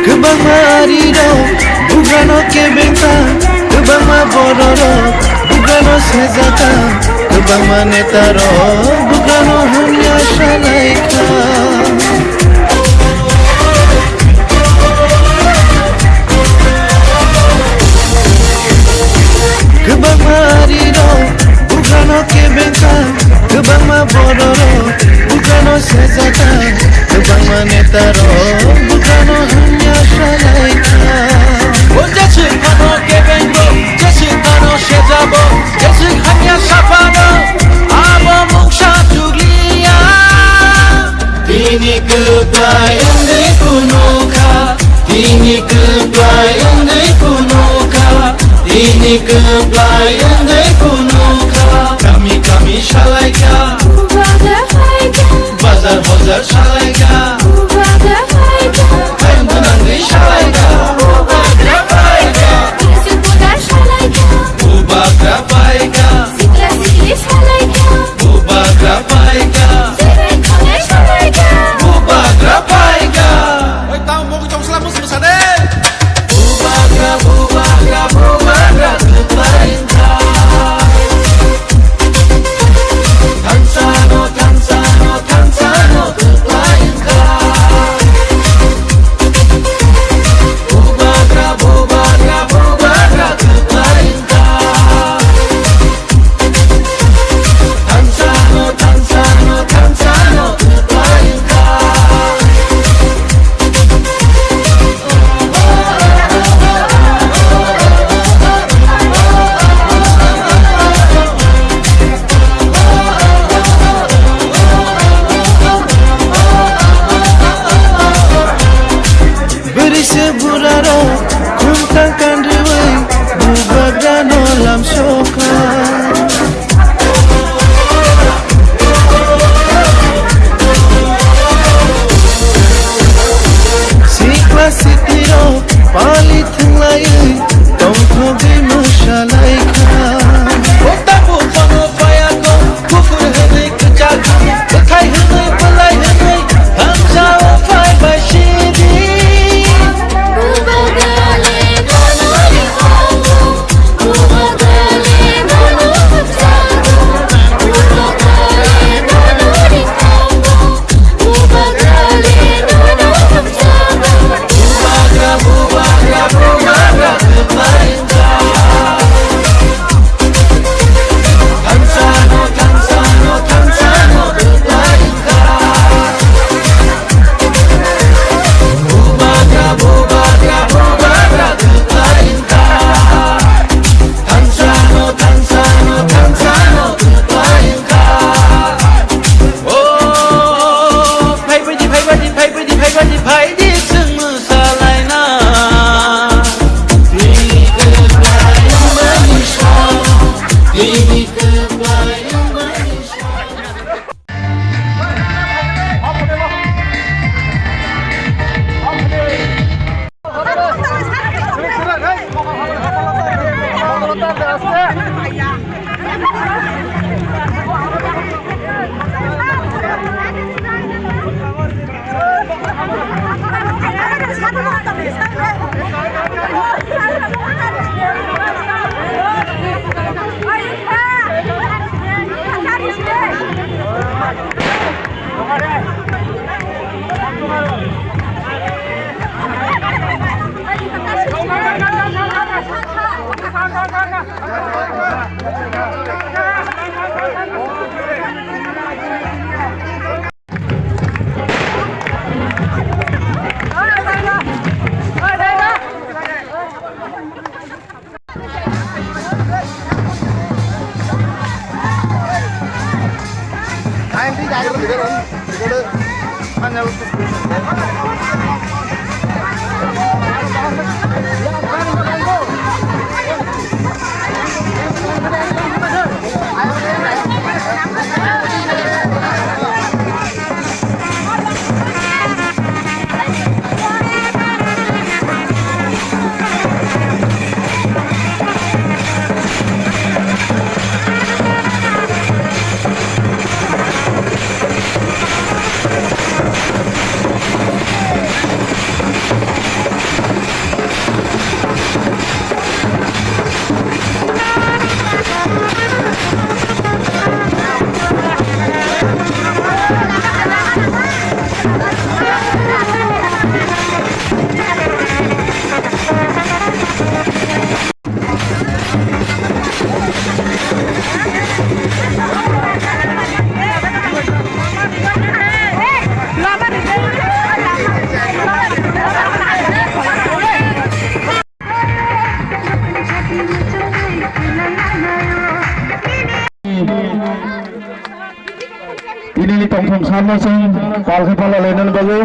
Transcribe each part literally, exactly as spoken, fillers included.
Kwbangma arirok bugrano kebengkha, kwbangma bororok bugrano sejaka, kwbangma netarok bugrano hamya salaikha. Kwbangma arirok bugrano kebengkha, kwbangma bororok bugrano sejaka, kwbangma netarok bugrano hamya salaikha. O jeswk phano kebengo, jeswk phano sejabo, jeswk hamya saphano, abo mungsa chukliya. Tini kwplai wngwi phunukha, tini kwplai wngwi phunukha, tini kwplai wngwi phunukha. Kami kami salaikha, bazar bazar salaikha, hayung gwnangwi salaikha. Bubagra paikha, bubagra paikha. Bubagra paikha. Oi, tamo mokoi chong sala musu musa de. Bubagra, bubagra, bubagra, kwplai wngkha. Thansano, thansano, thansano, kwplai wngkha. Bubagra, bubagra, bubagra, kwplai wngkha. Bwrwi se burarok khumtang kanriwi bubagrano lamsokha. Sikla sitirok pali thwnglaiwi tongthogwi mwsalaikha. Buphang buphano phaiya kok, buphur hwnwi kwchak hwnwi, bwthai hwnwi, bwlai hwnwi, thansao phai bai sidi. Bubagra Tini tongthom sarno chwng pal khe pala lainani bagwi.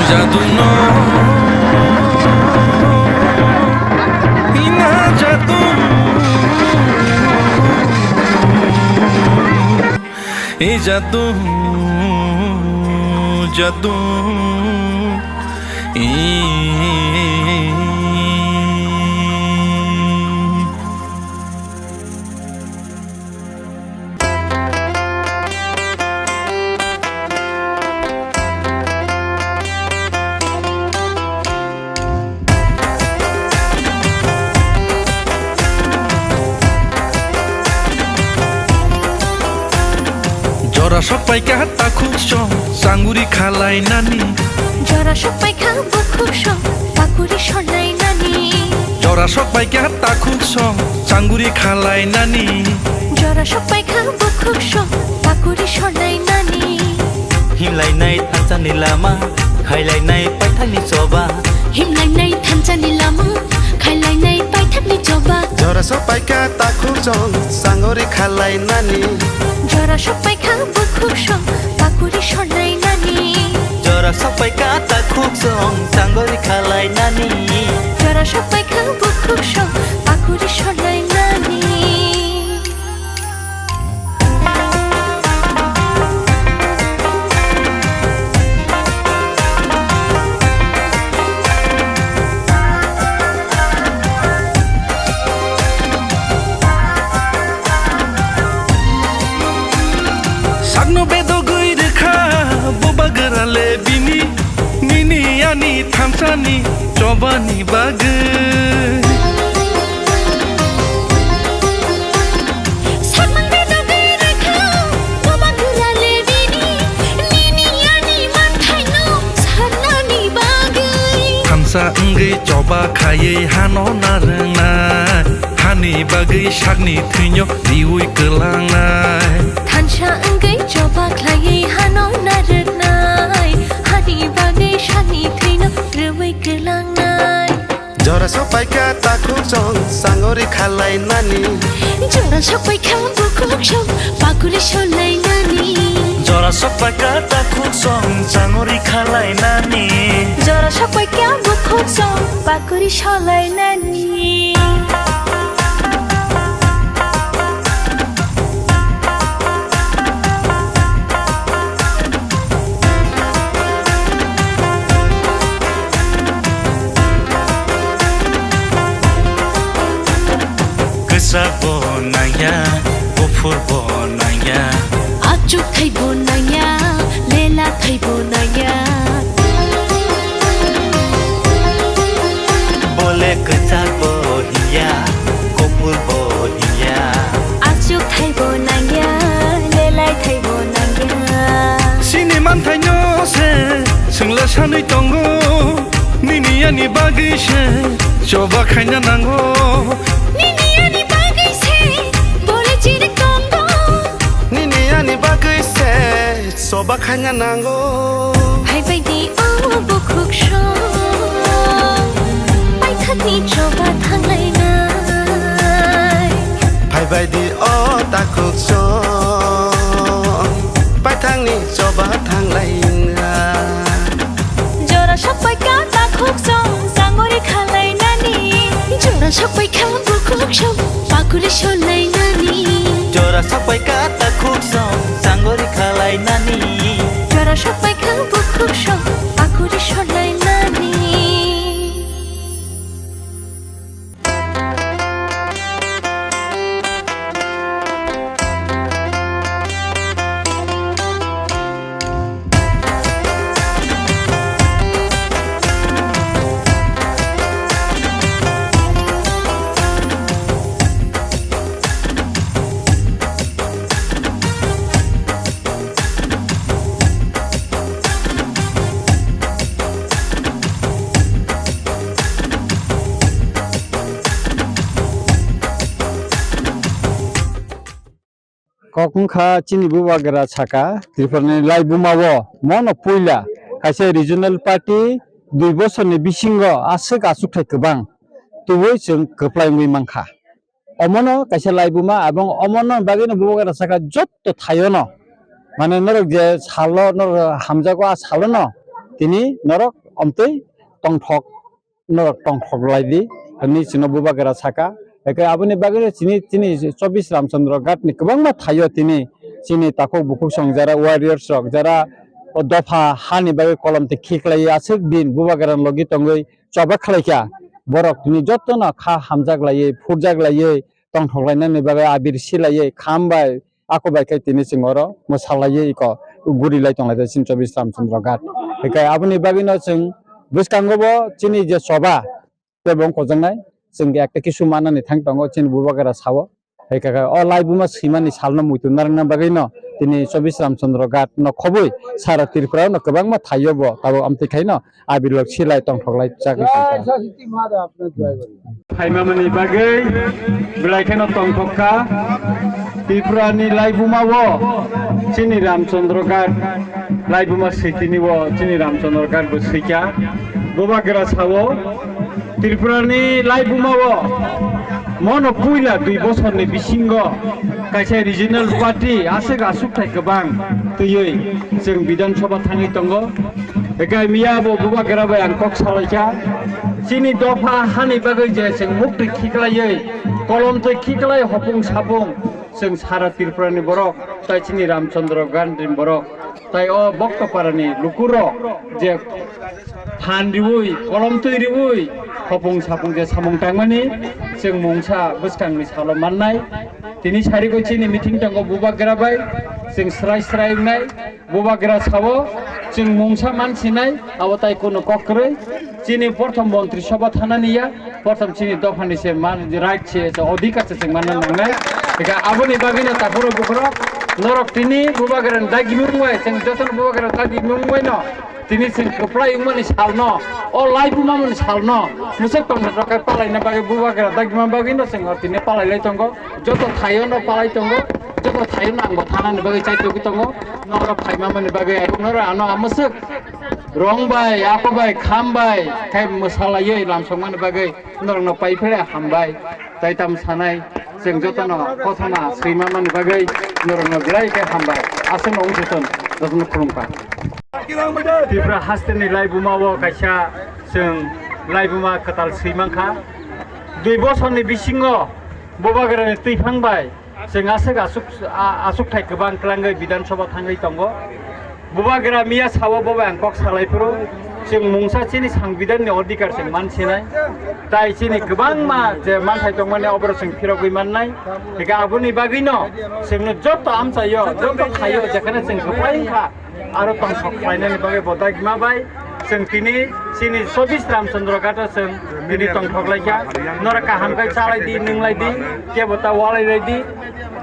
Jadu no, ina jadu, e jadu, jadu, e. Jora sok paikha takhuk song, changuri khalai nani. Jora sok paikha bukhuk song, pakuri sonai nani. Jora sok paikha takhuk song, changuri khalai nani. Jora sok paikha bukhuk song, pakuri sonai nani. Himlainai thansa ni lama, khailainai paithak ni choba. Himlainai thansa ni lama, khailainai paithak ni choba. Jora sok paikha takhuk song, changuri khalai nani. Jora sok paikha bukhuk song, pakuri sonai nani. Jora sok paikha takhuk song, changuri khalai nani. Jora sok paikha bukhuk song, pakuri sonai Ni chobani bagwi. Sakmang de dogwi rwkha, boba gura le bini, nini ani manthaino saknani bagwi. Thansa wngwi choba khaiwi hano narwknai, hani bagwi sakni thwino riwi kwlangnai. Thansa wngwi choba khlaiwi hano narwknai, hani bagwi sakni thwino rwwi kwlangnai. Jora sokpaikha takhuk song sangori khalainani. Jora sokpaikha bukhuk song pakuri solainani. Jora sokpaikha takhuk song sangori khalainani. Jora sokpaikha bukhuk song pakuri solainani. Kwchak bo nangya, buphur bo nangya. Achuk thai bo nangya, lela thai bo nangya. Bole kwchak bo hinya, kopor bo hinya. Achuk thai bo nangya, lelai thai bo nangya. Sini manthaino se swngla sanwi tongo. Nini ani bagwi se choba khaina nango. Nini ani bagwi se bole chiri tongo. Nini ani bagwi se choba khaina nango. Phaibai di o bukhuk song, paithakni choba thanglainai. Phaibai di o takhuk song, paithakni choba thanglainai. Jora sokpaikha takhuk song, sangori khalainani. Jora sokpaikha bukhuk song, pakuri solainani. Jora sokpaikha takhuk song, sangori khalainani. Jora sokpaikha bukhuk song, pakuri solainani. Kok wngkha chini bubagra saka Tripurani laibuma o mono puila kaisa regional party dui bosorni bisingo aswk achukthai kwbang tubui chwng kwplai wngwi mankha. Omono kaisa laibuma, abong omono bagwino bubagra saka jotto thaiono, mane norok je salo norok hamjago, a salono tini norok omtwi tongthok, norok tongthok lai di, hwnwi chwngno bubagra saka. Eke aboni bagwino chini, chini chobbish Ramchandra Ghat ni kwbangma thaio tini chini takhuk bukhuk song jara warriors rok, jara o dopha hani bagwi kolom twi khiklai aswk din bubagra logi tongwi choba khlaikha. Borok tini jottono kha hamjak laiwi, phurjak laiwi, tongthok lainani bagwi abir silaiwi, kham bai, ako bai khe tini chwng oro mwsa laiwi iko guri lai tong lai chini chobbish Ramchandra Ghat. Hinkhe aboni bagwino chwng bwskango bo chini je choba tei bo wng kojaknai, chwng ekta kisu manani thang tongo chini bubagra sao. Hai kaka, o laibuma swimani salno muitu narwkna bagwino tini chobbish Ramchandra Ghat no khobwi sara Tripura no kwbangma thaio bo tabuk amtwi khaino abilok silai tongthok lai chagwi tongkha. Phaimamani bagwi belai kheno tongthok kha. Tripura ni laibuma o chini Ramchandra Ghat laibuma switini o chini Ramchandra Ghat bo swikha. Bubagra sao. Tripura ni laibuma o mono puila dui bosorni bisingo kaisa regional party aswk aswk thai kwbang twiwi chwng Bidhan Sabha thangwi tongo. Hinkhe miya bo bubagra bai ang kok salaikha, chini dopha hani bagwi je chwng muktwi khiklaiwi, kolom twi khiklai hopung sapung, chwng sara Tripura ni borok, tai chini Ramchandra Ghat ni borok, tai o Boktoparani lukurok je phan riwi, kolom twi riwi, Khopung sapung je samung tangmani, chwng mungsa bwskangni salo mannai. Tini sarigwi chini meeting tongo bubagra bai, chwng srai srai wngnai. Bubagra sao, chwng mungsa mansinai, abo tai kunu kok kwrwi. Chini prothom montri sabha thanani ya, prothom chini dophani se man, right se, se odhikar se chwng manna nangnai. Ega aboni bagwino takhurok bukhurok, norok tini bubagrani dagimung bai, chwng jotono bubagrani dagimung bai no, tini chwng kwplai wngmani salno, o laibuma mani salno, mwswk tongthok khe palaina bagwi bubagra dagima bagwino chwng o tini palailai tongo. Joto thaio no palai tongo, joto thaio no ang bo thanani bagwi chai togwi tongo. Norok phaima mani bagwi, norok ano amwswk rong bai, ako bai, kham bai, khai mwsalaiwi lamsokmani bagwi norokno pai phele hambai. Tai tam sanai, chwng jotono kothoma swima mani bagwi norokno belai khe hambai. Aswkno wng joton, jotono khulumkha. Tripura hasteni laibuma o kaisa chwng laibuma kwtal swi mankha. Dui bosorni bisingo bubagrani twiphang bai chwng aswk aswk, a-, aswk thai kwbang kwlangwi Bidhan Sabha thangwi tongo. Bubagra miya sao bo bai ang kok salai phuru, chwng mungsa chini Sangbidanni odhikar chwng mansinai. Tai chini kwbangma je manthai tongmani oboro chwng phirogwi mannai. Hingkhe aboni bagwino chwngno joto amchaio, joto khaio, jekhane chwng kwplai wngkha, aro tongthok khlainani bagwi bo dagima bai chwng tini chini Satish Ramchandra Ghato chwng tini tongthok laikha. Norok kaham khe chalai di, nwnglai di, kebo ta walai lai di.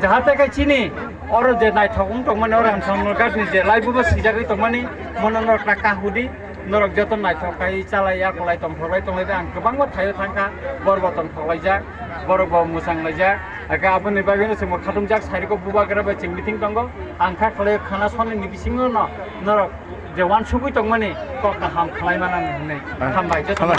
Jahate khe chini oro je naithok wng tongmani, o Ramchandra Ghatni je laibuma swijagwi tongmani, mono norok ta kahudi. Norok joto naithok khai chalai ya, kwlai tongthok lai tonglai di. Ang kwbangma thaio thangkha, borok bo tongthok laijak, borok bo mwchang laijak. Aka aboni bagwino chwngbo khatungjak, sariko bubagra bai chwng meeting tongo. Ang kha khlai khana sonini bisingo no norok je uansugwi tongmani kok kaham khlai manani hinwi. Hambai joto. Hambai.